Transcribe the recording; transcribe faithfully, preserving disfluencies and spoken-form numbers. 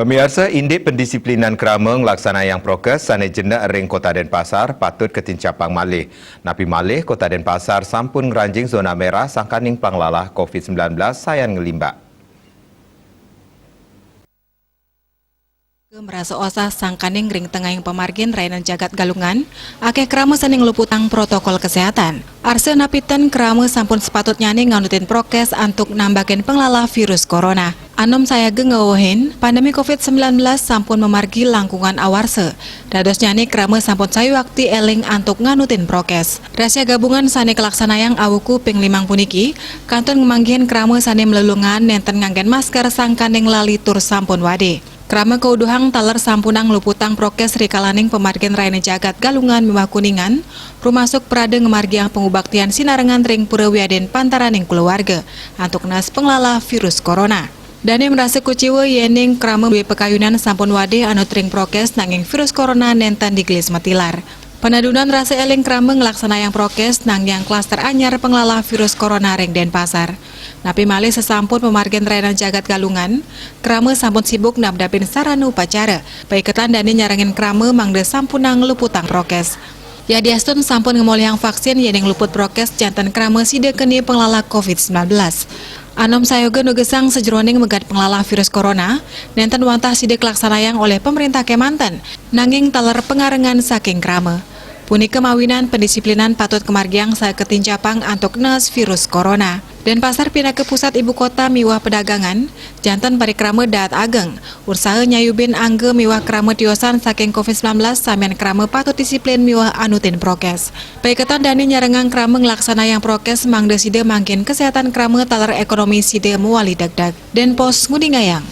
Pamiarsa, indik pendisiplinan krama nglaksanayang prokes sane jenek ring Kota Denpasar patut katincapang malih. Napi malih, Kota Denpasar sampun ngranjing zona merah sangkaning panglalah covid sembilan belas sayan nglimbak. Merasa osah sangkaning ring tengahing pamargin Rainan Jagat Galungan, akeh krama sane ngluputang protokol kesehatan. Arsa napitan krama sampun sepatutnyane nganutin prokes antuk nambakin panglalah virus corona. Anom sayaga ngwewehin, pandemi covid sembilan belas sampun mamargi langkungan awarsa. Dadosnyane krama sampun sayuakti eling antuk nganutin prokes. Rahasia gabungan sane kalaksanayang awuku ping limang puniki, kantun ngamanggihin krama sane mlelungan nenten nganggen masker sangkaning lali tur sampun wade. Krama kauduhang taler sampunang ngluputang prokes rikalaning pamargin Rainan Jagat Galungan miwah Kuningan, rumasuk prada ngamargiang pangubaktian sinarengan ring pura wiadin pantaraning kulawarga, antuk nes panglalah virus corona. Dane marasa kuciwa yening krama duwe pakayunan sampun wade anut ring prokes nanging virus corona nenten digelis matilar. Panadunan rasa eling krama nglaksanayang prokes nanggiang klaster anyar panglalah virus corona ring Denpasar. Napi malih sasampun pamargin Rainan Jagat Galungan, krama sampun sibuk napdapin sarana upacara. Paiketan dane nyarengin krama mangda sampunang ngluputang prokes. Yadiastun sampun ngamolihang vaksin yening luput prokes janten krama sida keni panglalah covid sembilan belas. Anom sayoga nugesang sajeroning megat panglalah virus corona, nenten wantah sida kalaksanayang olih pamarintah kemanten, nanging taler pangarengan saking krama. Punika mawinan pendisiplinan patut kamargiang sakatincapang antuk nes virus corona. Denpasar pinaka pusat ibu kota miwah pedagangan, janten parikrama daat ageng, ursaha nyayubin angga miwah krama tiosan saking covid sembilan belas samian krama patut disiplin miwah anutin prokes. Paiketan dane nyarengang krama nglaksanayang prokes mangda sida mangkin kesehatan krama taler ekonomi sida mawali degdeg. Denpos nguningayang.